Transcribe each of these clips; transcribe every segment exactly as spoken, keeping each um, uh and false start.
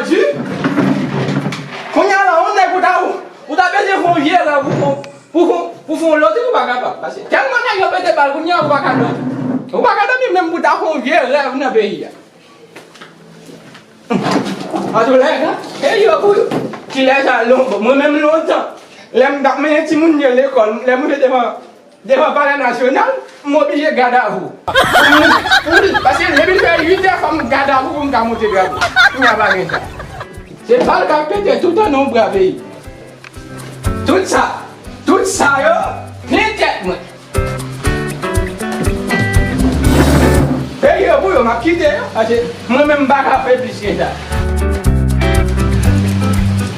Di, kounye a la, yon nèg ou ta, ou, ou ta bezwen fè yon vye rèv pou, pou, pou, pou fè yon lotri, ou pa kapab. Paske tèlman nèg yo pete bal, kounye a ou pa ka lotri. Ou pa ka dòmi menm pou ta fè yon vye rèv nan peyi a. Antoulèka, e yo pou yo. Kilè sa lon, mwen menm lontan, lè m t ap mennen timoun yo lekòl, lè m rive devan Devan Palè Nasyonal, m oblije gadavou. Pou m, pou m, paske depi l fè uit è, fò m gadavou pou m ka monte drapo. Kounye a pa gen sa. Se bal k ap pete toutan nan yon bra peyi. Tout sa, tout sa yo, plen tèt mwen. Peyi yo pou yo, m ap kite yo, paske mwen menm m pa ka fè plis ke sa.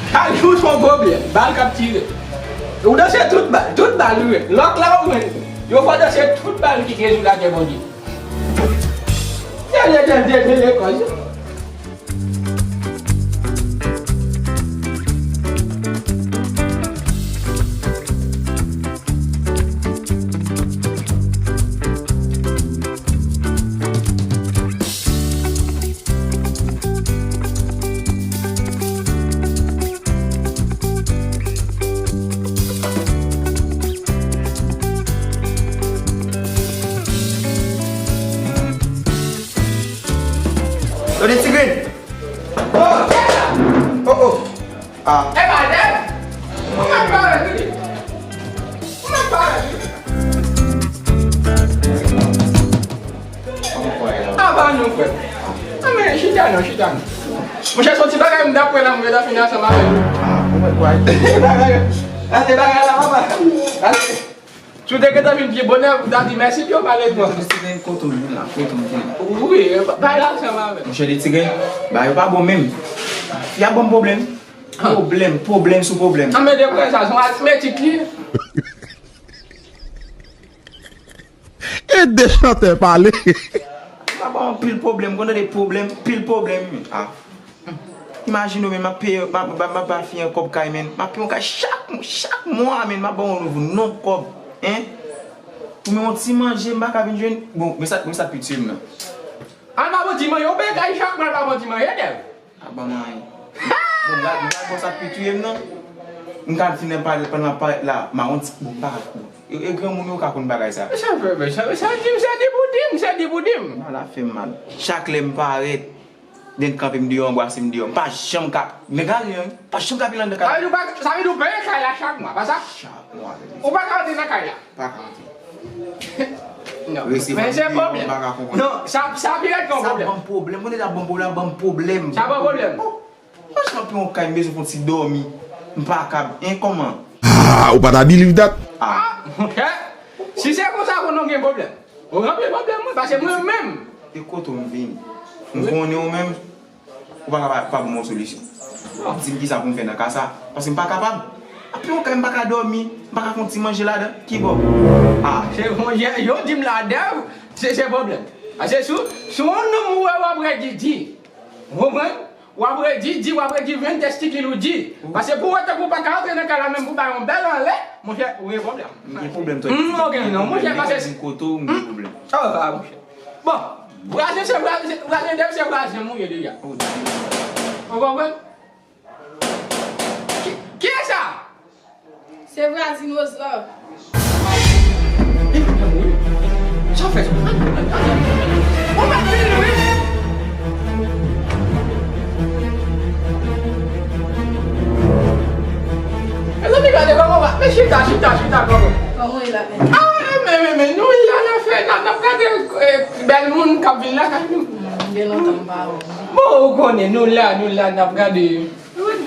Chak jou se yon pwoblèm, bal k ap tire. Ou danse tout bal, tout bal ou wè. Lòk la ou wè. Yo fè w danse tout bal ki gen sou latè Bondye. Dènye, dènye, dènye lekòl. Tande Ti Grenn. Oh, oh, oh. Ah. E pa Dèv? Ou mèt parèt wi. Ou mèt parèt wi. Apa nou, frè? A, men chita non, chita non. Monchè, se yon ti bagay m t ap wè la, m ret ap fini ansanm avè nou. Ah, ou mèt wè. Bagay yo. Gade bagay la, papa. Gade. Si w te gentan vin pi bonè, ou ta di mèsi, pi w pale twa. Ti Grenn, kote w menm la? Kote w menm? Wi, bay la ansanm avè m. Monchè, de Ti Grenn, bagay yo pa bon menm. Y ap ban m pwoblèm. Pwoblèm, pwoblèm sou pwoblèm. Nan men de frè sa, se yon aritmetik li ye. E de chantè pale. M ap ba w anpil pwoblèm, konn tande pwoblèm, pil pwoblèm. Ah. Imajine w, men m ap peye, m ap, m ap, m ap ba fi an kòb kay, men. M ap peye yon kay chak, chak mwa, men. M ap ba w yon nouvo non kòb, en. Ou men yon ti manje, m pa ka vin jwenn. Bon, men sa, men sa pi tiye m nan. Al pa bon ti manje, ou peye kay chak mwa, al pa bon ti manje, Dèv. A ban mwen anyen. Bon, gad, gad, bon, sa pi touye m nan. M ka fin nan pale, pandan m ap parèt la, m a yon ti, bon, m pa ka, bon. E, e granmoun yo ka konn bagay sa. Sa fè, men, sa, sa di, sa di pou di m, sa di pou di m. Bagay la fè m mal. Chak lè m parèt, nèg kanpe m deyò, anbrase m deyò. M pa janm ka, nèg a riyan, wi. Pa janm ka vin anndan kay. Sa vle di ou pa, sa vle di ou peye kay la chak mwa, pa sa? Chak mwa. Ou pa ka antre nan kay la? Pa ka antre. Non. Resevwa men se pwoblèm. M pa ka konprann. Non, sa, sa pi rèd ke yon pwoblèm. Sa ban m pwoblèm. Mwen deja ban m pwoblèm, ban m pwoblèm. Sa ban pwoblèm? Oh, franchman, pi yon kay, m bezwen fè yon ti dòmi. M pa kab. En, kòman? Ah, ou pa ta believe that? Ah. Ah, monchè. Si se konsa, konnen w gen pwoblèm. Ou ranpli pwoblèm mwen, paske mwen menm. E kote w m vini? M konnen w menm. Ou pa ka pa, pa ban m yon solisyon. W ap di m kisa pou m fè nan ka sa. Paske m pa kapab. Api yon kay m pa ka dòmi, m pa ka fè yon ti manje ladan. Kibò? Ah. Se, yo di m la, Dèv, se, se pwoblèm. Paske si, si yon nonm ou wè w ap redi di. Ou konprann? W ap redi di, w ap redi vyen testikil ou di. Paske pou w wè tankou w pa ka antre nan kay la menm pou bay yon bèl anlè, monchè, ou gen pwoblèm. M gen pwoblèm, tande. M, ou gen non, monchè, paske m kote w, m gen pwoblèm. Oh, ah, monchè. Bon, vwazen se vwazen, vwazen Dèv se vwazen m ou ye deja. Ou konprann? Ki, kiyès sa? Se vwazen Roselove. Li pran m wi. Sa w fè sa? Ou mèt vini wi. Mezanmi, gade kòman w ap, men chita, chita, chita, kòman? Kòman w ye la, men? Ah, men, men, men, nou la nan fè, n ap, n ap gade, eh, bèl moun k ap vin lakay nou. Hmm, gen lontan m pa wè w. Bon, ou konnen, nou la, nou la, n ap gade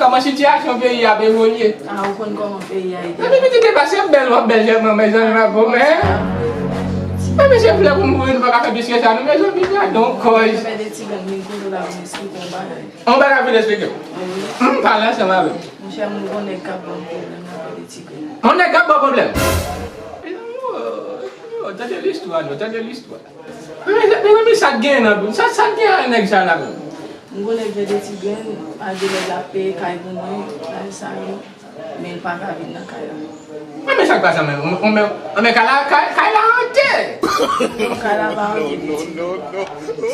kòman sitiyasyon peyi a ap evolye. Ah, ou konn kòman peyi a ye deja. Epi pitit e pa se bèl w ap bèl sèlman, mezanmi, pa bon, men. Epi se flè pou nou, nou pa ka fè plis ke sa, non, mezanmi, gadon kòz. Pè de Ti Grenn vin kote w la pou m esplike w yon bagay. Yon bagay vin esplike m. Wi. M pale ansanm avè w. Monchè, m gon nèg k ap ban m pwoblèm nan pè de Ti Grenn. Yon nèg k ap ban w pwoblèm? Mezanmi, oh, oh, tande listwa, non, tande listwa. Men, men, men, men sa k gen nan, sa, sa k gen ak nèg sa la menm? M konnen pè de Ti Grenn, malgre nèg la ap peye kay pou mwen, bagay sa yo. Men l pa ka vin nan kay la. Mwen, men sa k pase menm? Mwen, mwen, mwen, kay la, kay, kay la ante! Non, kay la pa ante, pitit.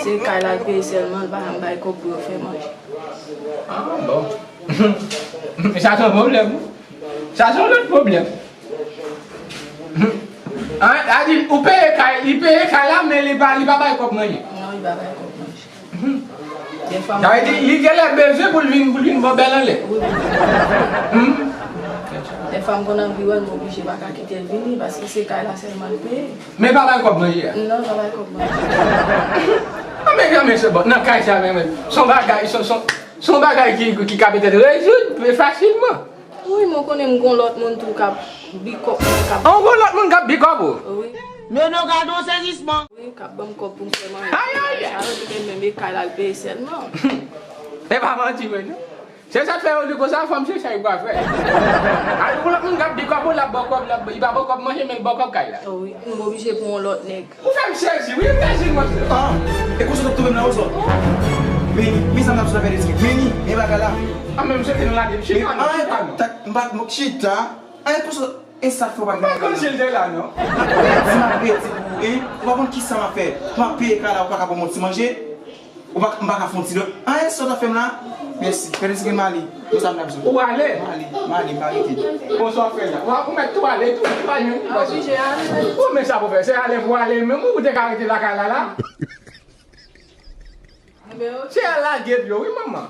Se kay la l peye sèlman, l pa janm bay kòb pou yo fè manje. Ah, bon. Sa se yon pwoblèm. Sa se yon lòt pwoblèm. An, sa di, ou peye kay, li peye kay la, men li pa, li pa bay kòb manje. Non, li pa bay kòb manje. Sa vle di, li genlè bezwen pou l vin, pou l vin ba w bèl anlè. Wi, wi. Hmm? Dèfwa m konn anvi wè l, m oblije pa ka kite l vini, paske se kay la sèlman l peye. Men pa bay kòb manje a? Non, pa bay kòb manje. Ah, men granmèsi, bon, nan kay sa menm, se yon bagay, se, se, se yon bagay ki, ki ka petèt rezoud fasilman. Wi, men w konnen m gon lòt moun tou k ap bikòp mwen, k ap... An, gon lòt moun k ap bikòp ou? Wi. Nono, gade yon sezisman. Wi, k ap ban m kòb pou m fè manje. Ay, ay, ay. Sa vle di ke menm e kay la l peye sèlman. E pa manti vre, non. Se sa k fè yo di konsa, fanm se sa yo pral fè. Alò, gon lòt moun k ap bikòp ou, l ap ba w kòb, l ap, li pa ba w kòb manje, men l ba w kòb kay la. Wi, m oblije pran yon lòt nèg. Ou fè m sezi, wi, m sezi, monchè. Ah, e konsa w t ap touve m la, ou sòt. Meni, men sa m t ap sot avè l, men ni, men bagay la. Ah, men m soti nan lade, m chita non, chita non. M pa t chita. Ah, e konsa, e sa fè w pa gen bagay la. M pa konn si l te la, non. M ap pedi, m ap pedi pou ou, en. Ou pa konn kisa m ap fè. M ap peye kay la, ou pa ka ban m yon ti manje. Ou pa, m pa ka fè yon ti dòt. Anyen sòt ap fè m la. Mèsi. Fè deske m ale. Pou sa m t ap di. Ou ale? M ale, m ale, m pa rete. Bon, sa w ap fè la. Ou, ou mèt tou ale tou. Ou pa jwenn li. Ou oblije ale. Ou, men sa pou fè. Se ale pou ale menm. Ou te ka rete lakay la, la. Se al lage dlo, wi, manman.